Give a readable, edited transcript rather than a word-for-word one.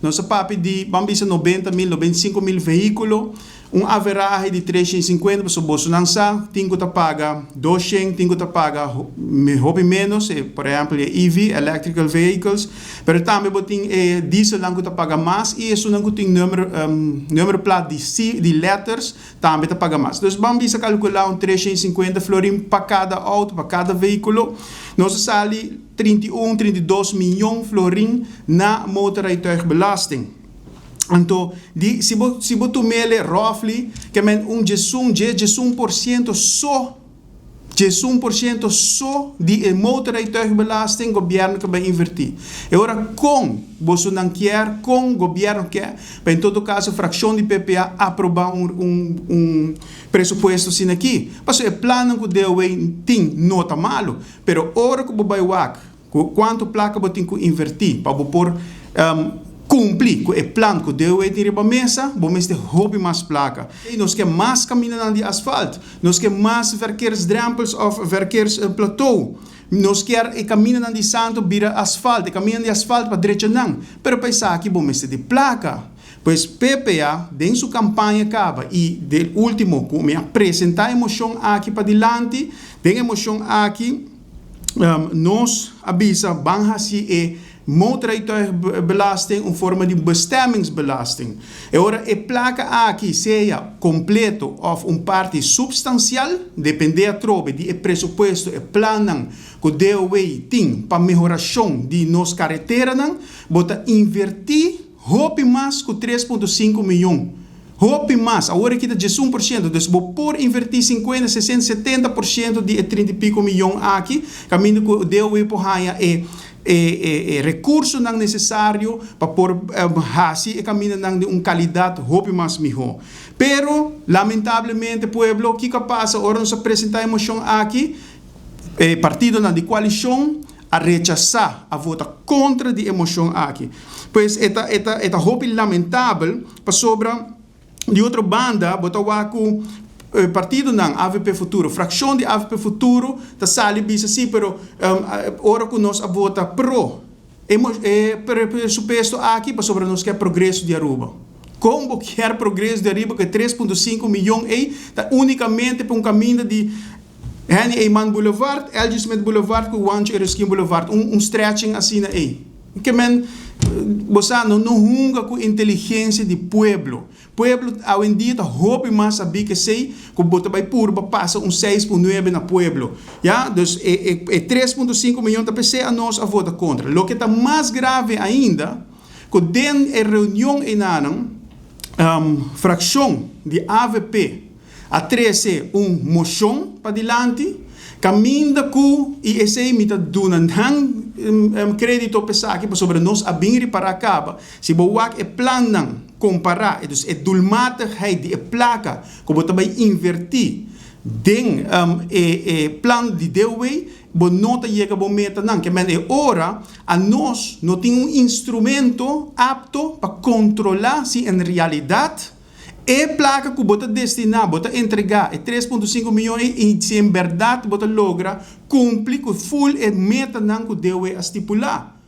Nos a papia di, ban bisa 90.000, 95.000 vehíkulo, un averahe di 350, pasobra bosonan sa, tin ku ta paga 200, tin ku ta paga hopi ménos, por ehèmpel e EV, electrical vehicles, pero tambe bo tin e dieselnan ku ta paga mas i esunnan ku tin number, nummerplaat di C, di letters, tambe ta paga mas. Dus ban bisa kalkulá un 350 florin pa kada outo, pa kada vehíkulo, nos a sali 31, 32 miyon florin na motorrijtuigbelasting. Anto, di, si bo tum'é roughly, ke men un 11, 11% so, 11% so di e motorrijtuigbelasting gobièrnu ke bai invertí. I ora kon bosonan ke, kon gobièrnu ke, pa en todo kaso frakshon di PPA aprobá un presupuesto asina aki. Pasobra e plan ku DOW tin no ta malu, pero ora ku bo bai wak, kuantu plaka bo tin ku invertí pa bo por kumpli ku e plan ku DOW tin riba mesa, bo mester hopi mas plaka. I nos ke mas kamindanan di asfalt, nos ke mas verkeersdrempels òf verkeersplateau. Nos ke e kamindanan di santu bira asfalt, e kamindanan di asfalt pa drechanan. Pero pa esaki bo mester di plaka. Pues PPA, den su kampaña kaba i de último, ku mi a presentá e moshon aki padilanti, den e moshon aki, nos a bisa ban hasi e motorrijtuigbelasting un forma di bestemmingsbelasting. I ora e plaka aki sea kompleto òf un parti supstansial, dependé atrobe di e presupuesto e plannan ku DOW tin pa mehorashon di nos kareteranan, bo ta invertí hopi mas ku 3.5 mion. Hopi mas, awor aki ta 11%, dus bo por invertí 50, 60, 70% di e 30 i piku mion aki, kaminda ku DOW por haña e rekursonan nesesario pa por hasi e kamindanan di un kalidat hopi mas mihó. Pero, lamentablemente, pueblo, kiko a pasa ora nos a presentá e moshon aki? E partidonan di koalishon a rechasá, a vota kontra di e moshon aki. Pues e ta hopi lamentabel pasobra di otro banda bo ta wak ku partidonan AVP Futuro, frakshon di AVP Futuro ta sali bisa sí, pero ora ku nos a vota pro e presupuesto aki pasobra nos ke progreso di Aruba. Kon bo ke progreso di Aruba ku 3.5 mion ei ta únikamente pa un kaminda di Henny Eman Boulevard, L.G. Smith Boulevard ku Juancho Eroskin Boulevard, un stretching asina ei. Ke men, bo sa, no hunga ku inteligensia di pueblo. Pueblo awendia ta hopi mas sabí ku esei, ku bo ta bai purba pasa un 6.9 na pueblo. Ja, dus e 3.5 mion ta p'esei nos a vota kontra. Loke ta mas grave ainda, ku den e reunion einan, frakshon di AVP a trese un moshon padilanti, kaminda ku i esei mi ta duna nan krédito p'esaki pasobra nos a bin ripará kaba. Si bo wak e plannan kompará, dus e doelmatigheid di e plaka ku bo ta bai invertí den e plan di DOW, bo no ta yega bo metanan. Ke men e ora a nos no tin un instrumento apto pa kontrolá si en realidat e plaka ku bo ta destiná, bo ta entregá e 3.5 mion ei i si en bèrdat bo ta logra kumpli ku full e metanan ku DOW a stipulá.